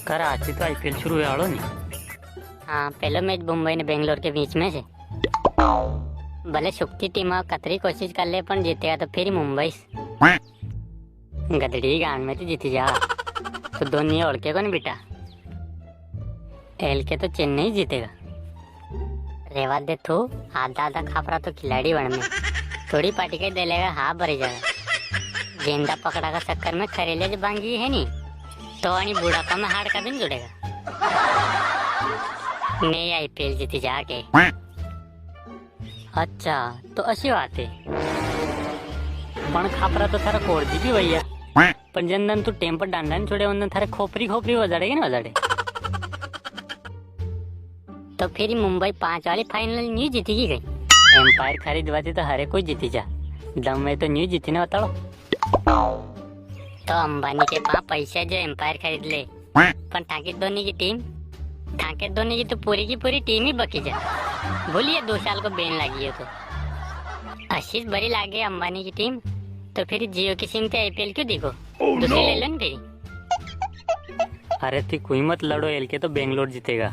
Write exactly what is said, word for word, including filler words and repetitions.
कर आज तो आईपीएल शुरू हुआ आलो नी। हाँ, पहलो मैच मुंबई ने बेंगलोर के बीच में से। भले सुकती टीम कतरी कोशिश कर ले, पण जीतेगा तो फिर मुंबई। गदड़ी गांड में तो जीती जा। तो दोनी ओळखे कोनी बेटा, एलके तो चेन्नई जीतेगा। रेवा दे तू, आधा आधा खापरा तो खिलाड़ी बन में। थोड़ी पार्टी के दे लेगा, हाँ भरी जाएगा। गेंदा पकड़ा का चक्कर में खरेले जो बांगी है नी, तो अणी बुढ़ापा में हाड़ का भी नी जुड़ेगा। मैं आईपीएल जीती जाके। अच्छा, तो अशी बात है। पण खापरा तो थारा कोर जी भी भैया। पण जन दन तू टेम पर डांडा नी छोड़े, उन दन थारे खोपरी खोपरी वजाड़े के नी वजाड़े। तो फिर मुंबई पांच वाली फाइनल न्यू जीती की गई। एम्पायर खरीदवाती तो हरे कोई जीती जा, दम में तो न्यू जीती ने बताड़ो। तो अंबानी के पास पैसा जो एम्पायर खरीद ले, पण थाके दोनी की टीम, थाके दोनी की तो पूरी की पूरी टीम ही बकी जा। भूलिए दो साल को बैन लगी हो तो। अशीज बरी लागे अंबानी की टीम, तो फिर जियो की सिम पे आईपीएल क्यों देखो? दूसरी ले लो ना फिर। अरे थी कोई मत लड़ो, एलके तो बेंगलोर जीतेगा।